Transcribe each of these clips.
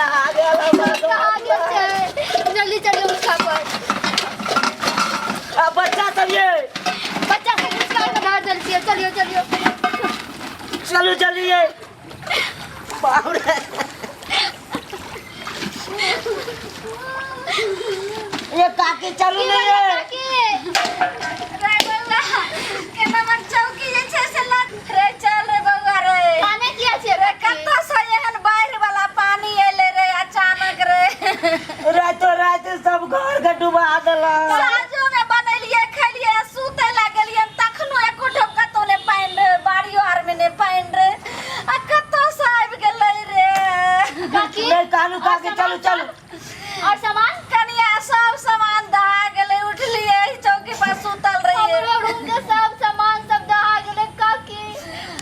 दहा गेल हमर। सब कहा गेल छै। जल्दी चलियौ उचका पर। आ बच्चा सब ये बच्चा सब उचका पर धर देल छियै। चलियौ चलियौ। चलू जल्दी ये। बाप रे, ये काकी चलू की ने भेलै ये। काकी? रे बौआ, केना मन चौकी जे छै से लत रे, चल रे बौआ रे। काने किया छियै रे काकी? कतऽ से एहन बाढ़ि वाला पानी एलै रे अचानक रे? रातो रात सब घर के डुबा देलक। साँझो में बनेलियै, खेलियै, सुतै ला गेलियै, तखनो एको ठोप कतौ नहि पानि रे, बाड़ियो आर में नहि पानि रे, आ कतऽ से आबि गेलै रे? काकी नहीं कानू काकी, चलू चलू। और सामान? कनिया, सब सामान दहा गेलै। उठलियै, चौकी पर सुतल रहियै। हमरो रूम के सब सामान सब दहा गेलै काकी।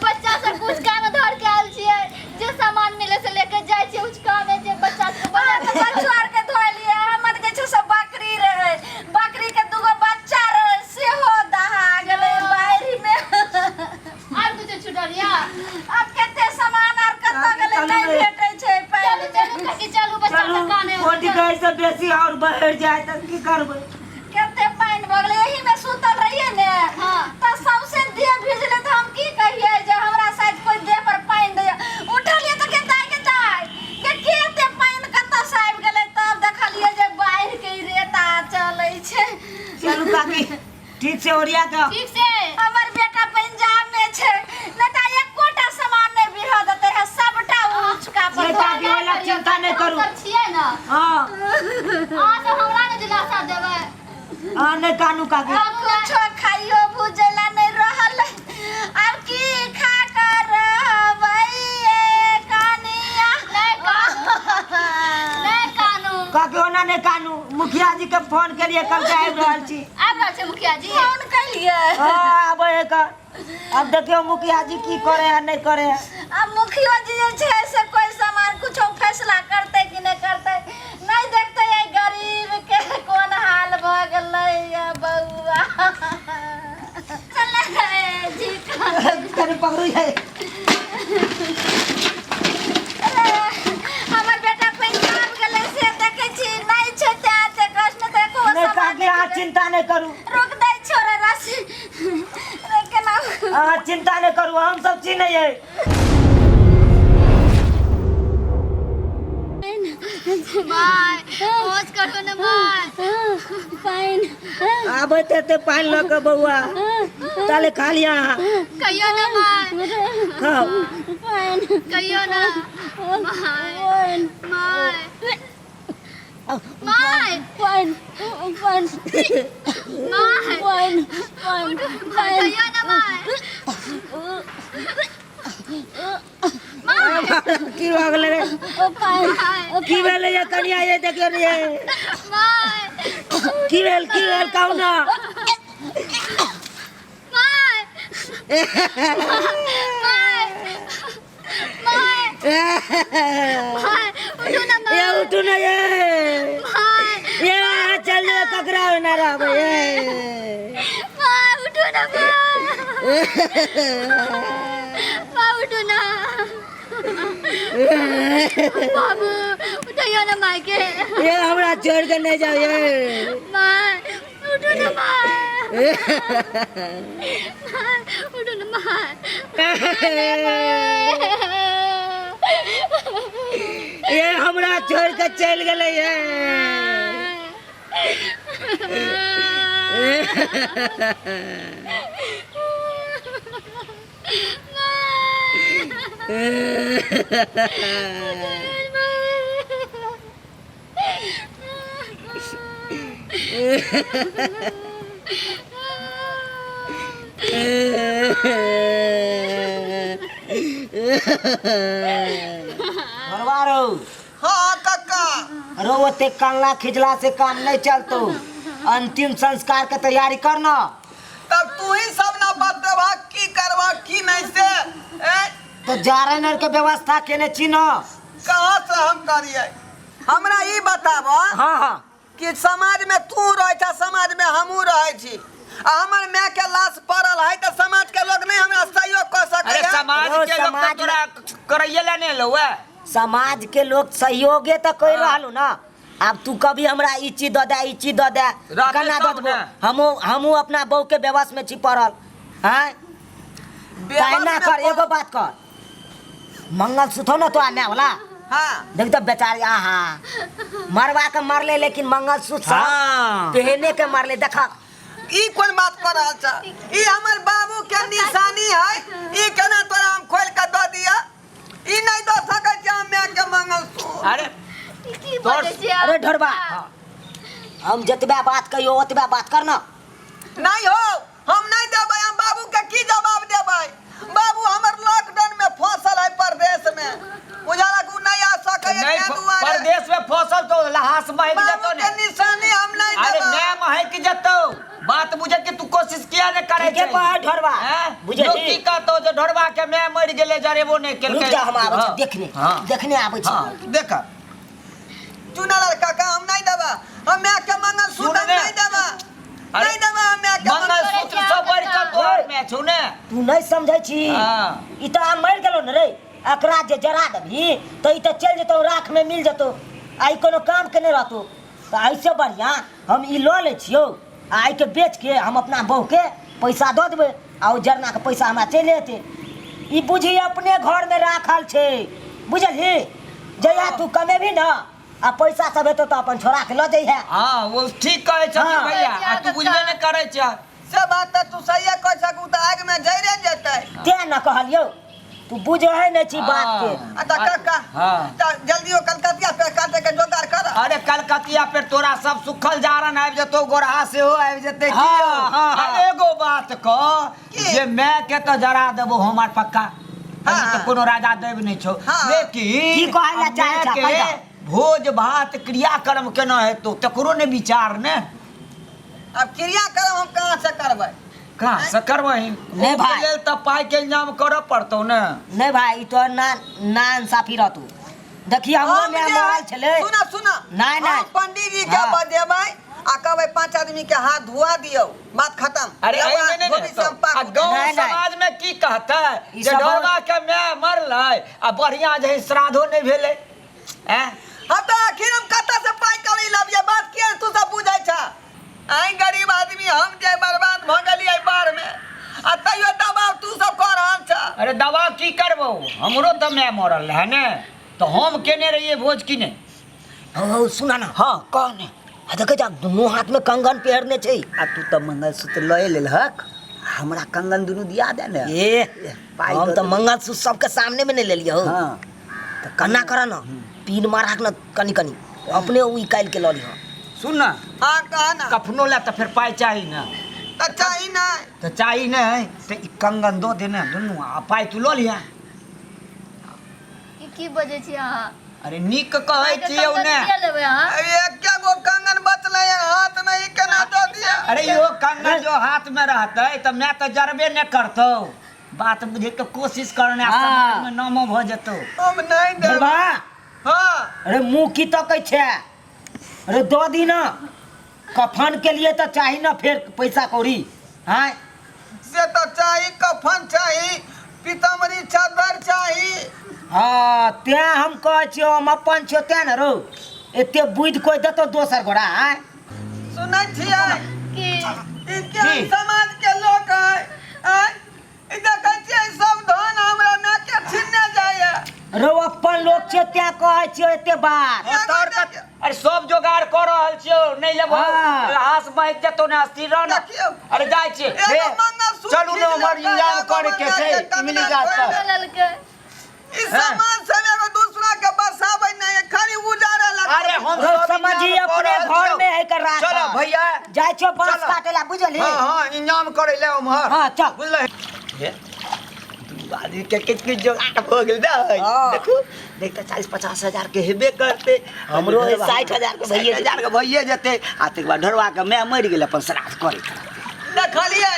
बच्चा सब कुछ काम धर के आयल छियै, जे सामान मिले से लेके जाइ छियै उचका में, जे बच्चा सब अहाँ तऽ बच्चो आर के धोलियै। हमर जे छै से बकरी रहै, बकरी के दूगो बच्चा रहै, सेहो दहा गेलै बाढ़ि मे। आर कुछ छूटल या? आब कते सामान आर कतऽ गेलै, नहि भेटै छै चलू पानि। चलू काकी, चलू। बच्चा चलू सब काने। कोटि गए से बेसी और बहर जाए तऽ की करबै? कते पानि भऽ गेलै। एही मे सुतल रहियै ने। हाँ। तऽ सौंसे देह भिजलै, तऽ हम की कहियै जे हमरा शायद कोइ देह पर पानि दैया। उठलियै तऽ के दाइ, के दाइ, के के एते पानि कतऽ से आबि गेलै? तब देखलियै जे बाढ़ि के ई रेता चलै छै। चलू काकी, ठीक से ओरिया के। ठीक से। हमर बेटा पंजाब में छै, नहि तऽ एकोटा सामान नहि बिह देतै है, सबटा उचका पर। नहि काकी, ओहि लए चिंता नहि करू। हम सब छियै ने। हाँ। अहाँ सब हमरा नहि दिलासा देबै? हाँ, नहि कानू काकी। आब कुछो खाइयो भुजै ला नहि रहल, आब की खा कर रहबै ये कनिया? नहि कानू, नहि कानू। काकी, ओना नहि कानू। मुखिया जी के फोन केलिए, कल के आबि रहल छी। आबि रहल छै मुखिया जी? फोन केलिए? हाँ, आबै है का। अब देखियौ मुखिया जी की करे है, नहि करे है। आब मुखियो जी जे छै से कोई सामान कुछो फैसला करतै कि नहि करतै? नहि देखतै एहि गरीब के कोन हाल भऽ गेलै या बौआ। चल जी। कनि पकड़ू ये। अरे, हमर बेटा पंजाब गेलै से देखै छी नहि छै, तें एते कष्ट, नहि तऽ एको नहि सामान काकी, अहाँ चिंता नहि करू। रोक दै छोरा राशि रे, केना? अहाँ चिंता नहि करू, हम सब छी नहि ये। माय, होश करू ने माय। पानि। आबैत एते पानि लऽ कऽ बौआ, ताले खा लिअ अहाँ। कहियो ने माय। खाउ। पानि। कहियो ने माय। माय, माय। पानि, पानि। माय। पानि, पानि। कहियो ने माय। माय। की भऽ गेलै रे? पानि। की भेलै ये कनिया ये? देखियौ ने ये। माय। की भेल, की भेल, कहू ने। माय, माय, माय, माय, उठू ने ये। माय। उठू ने ये। माय। ये, अहाँ चल जेबै, ककरा ओना रहबै ये? माय, उठू ने माय। माय, उठू ने। बाबू, उठैयो ने माय के। ये, हमरा छोड़ के नहीं जाओ ये। माय, उठू ने माय। माय, उठू ने माय। ये, हमरा छोड़ के चल गेलै ये। घरवा रो। हाँ कक्का। रो, ओते कानला खिचला से काम नहीं चलतो, अंतिम संस्कार के तैयारी करना। तब तू ही सब ना बतेबा की करबा की नहीं से ए? तो जारन के व्यवस्था केने छी न? कहाँ से हम करिए? हमरा ई बताबा हाँ हाँ कि समाज में तू रहे छ, समाज में हमहूँ रहे छी, आ हमर माय के लाश पड़ल है तऽ समाज के लोग नहीं हमरा सहयोग कर सके? अरे, समाज रो, के लोग समाज तो तोरा करैये ला नहीं लो है। समाज के लोग सहयोगे तऽ कहि रहल ना। आब तू कभी हमरा ई चीज दऽ दे, ई चीज दऽ दे, रहतै केना दऽ तब देबो? ने। हमहूँ अपना बहू के व्यवस में छी पड़ल। आँय, बेबस ना में कर, एगो बात कर, मंगलसूत्र हो ना तो आने वाला। हाँ। देख तो बेचारी, आहा, मरवा के मरले, लेकिन मंगलसूत्र सब पहने के मरले, देखा। ई कोन बात कर रहल छ? ई हमर बाबू के निशानी है, ई केना तोरा हम खोल के दऽ दिया? ई नहीं दऽ सकै छी हम माय के मंगलसूत्र। अरे ई की तोर- बजै छियै? अरे ढोरबा, हम जतबे बात कहियो ओतबे बात कर ना। नहीं हो, हम नहीं देबै। हम बाबू के की जवाब देबै? बाबू हमर लॉकडाउन में फसल है परदेश में, बुझलक? उ नहीं आ सकै है। नहीं ताहि दुआरे परदेश में फसल तो लहास महक बाबू जतो के ने। निशानी हम नहीं अरे देबै। मैं महक जतो, बात बुझे के तू कोशिश किया ने करे ठीके छै? कहै ढोरबा। हैं? बुझे लोग छी? की कहतो जे ढोरबा के मैं मरि गेलै, जरेबो नहीं केलकै। रुक जा, हम आबै छी। हाँ। देखने हाँ। देखने आबै छी। हाँ, देख। चुनालाल काका, हम नहीं देबै हम माय के मंगलसूत्र। हम सुन ने। नहीं देबै। अरे, नहीं देबै हम माय के मंगलसूत्र सब बढ़ि के तोहर में छौ ने। तू नहीं समझै छी। हाँ। ई तऽ आब मरि गेलो ने रे, एकरा जे जरा देबही तऽ ई तऽ चलि जेतौ, राख में मिल जेतौ, आ ई कोनो काम के नहि रहतौ। तऽ ऐसे बढ़िआँ हम ई लऽ लै छियौ आ एहिके बेच के हम अपना बहू के पैसा दऽ देबै आ ओ जरना के पैसा हमरा चलि एतै। ई बुझी अपने घर में राखल छै, बुझलही? जहिया तू कमेबही ने आ पैसा सब हेतौ तऽ अपन छोड़ा के लऽ जइहे। हाँ, वो ठीक कहै छथिन। हाँ। भैया, आ तू बुझबे नहि करै छ। से बात तऽ तू सहिए कह सकू, तऽ आगि में जरिए जेतै। तें न कहलियौ, तू बुझै नहि छी बात के। आ तऽ काका, तऽ जल्दी ओ कलकतिया पे काटे के जोगाड़ कर। अरे कलकतिया पे तोरा सब सुखल जारन आबि जेतौ, गोरहा सेहो आबि जेतै। की हाँ, यौ? हाँ, हाँ। आ एगो बात कह की? जे माय के तऽ जरा देबो हमर पक्का, अभी तऽ कोनो राजा देव नहि छौ, लेकिन की कहै लए चाहै माय छह, के कहि दह। भोज भात क्रियाकर्म केना हेतौ, तकरो ने विचार ने। अब क्रियाक्रम हम कहाँ से करबै? कहाँ से करबही? नहीं भाई। ओहिके लेल तऽ पाइ के इंतजाम करऽ पड़तौ ने। नहीं भाई, ई तो ना ना इंसाफी रहतू। देखिए, हमरो हम माय जे- मरल छलै। सुना सुना। नहीं, नहीं। हम पंडित जी के बजेबै आ कहबै 5 आदमी के हाथ धुआ दियौ, बात खत्म। अरे लौआ, एहिमे नहि ने धोबी हेतौ। से हम पाक आ गाँव नहीं, नहीं। समाज में की कहतै ई जे सब ढोरबा के माय मरलै आ बढ़िया जे श्राद्धो नहि भेलै, ऐं? हम तऽ आखिर हम कतऽ से पाइ कौड़ी लबियै? बात किया तू सब बुझै छ? आइ गरीब आदमी हम जे बर्बाद भऽ गेलियै बाढ़ में, आ तैयो दबाव तू सब कऽ रहल छ। अरे दबाव की करबौ, हमरो तऽ माय मरल रहै ने, तऽ हम केने रहियै भोज की नहि? हौ, सुना ना। हाँ, कह ने। आ देखै जा, दुनू हाथ में कंगन पहिरने छै। आ तू तऽ मंगलसूत्र लए लेलहक, हमरा कंगन दुनू दिया दे ने। ए, पाइ हम दऽ तऽ देबै। मंगलसूत्र सबके सामने में नहि लेलियै हौ। हाँ। तऽ कन्ना कर न, पीन मारक न, कनि कनि अपने ओ निकालि के लऽ लिहऽ। सुन ना। हाँ, कह ना। कफनो लए तऽ फेर पाइ चाही ने। तऽ चाही नहि। तऽ चाही नहि तऽ ई कंगन दऽ दे ने दुनू आ पाइ तू लऽ लिहे। ई की बजै छी अहाँ? अरे नीक कहै पाइके छियौ कंगन ने। किया लेबै अहाँ? अरे एके गो कंगन बचलै हन हाथ में, ई केना दऽ दिया? अरे इहो कंगन जो हाथ में रहतै तऽ माय तऽ जरबे नहि करतौ। बात बुझे के कोशिश करने, हाँ। समाज में नामो भऽ जेतौ। हम नहीं देबै। ढोरबा। हाँ। अरे मुँह की तकै छै? अरे दऽ दी ना, कफन के लिए तऽ चाही ना फेर पैसा कौड़ी। हाँ। से तऽ चाही, कफन चाही, पीताम्बरी चादर चाही। हाँ, तें हम कहै छियौ, हम अपन छियौ तें ने रौ, एते बुद्धि कोइ देतौ दोसर गोरा? आँय? सुनै छियै? की? ई केहन समाज के लोक है? आँय, ई देखै छियै, सब धन हमरा माय के छीनने जाइए। रौ, अपन लोक छियौ तें कहै छियौ एते बात। तोर अरे सब जोगाड़ कऽ रहल छियौ, नहि लेबहो? हाँ। लहास महक जेतौ ने, अस्थिर रह ने। देखियौ। अरे जाइ छियै। एगो हे, मंगलसूत्र चलू ने, खींच हमर लेलकै, इंतजाम एगो करे के छै, मंगलसूत्र इमली गाछ खोलि पर। लेलकै। ई समाज सब एगो दूसरा के बसाबै नहीं है, खाली उजाड़े लग। अरे हम रौ सब समझी इंतजाम कऽ अपने रहल घर छियौ। में है कर राखल। चलो भैया। जाइ छियौ बाँस चलो। काटे ला, बुझलही? हाँ हाँ, इंतजाम करे ले उम्हर। हाँ, चल। बुझलही? हे, दू आदमी के किछ किछ जोगाड़ भऽ गेल ने। हाँ। देखू देख तऽ 40-50 हजार के हेबे करतै। हमरो 60 हजार के भइए 60 हजार के भइए जेतै। आ तकर बाद ढोरबा के माय मरि गेल, अपन श्राद्ध करे। देखलियै?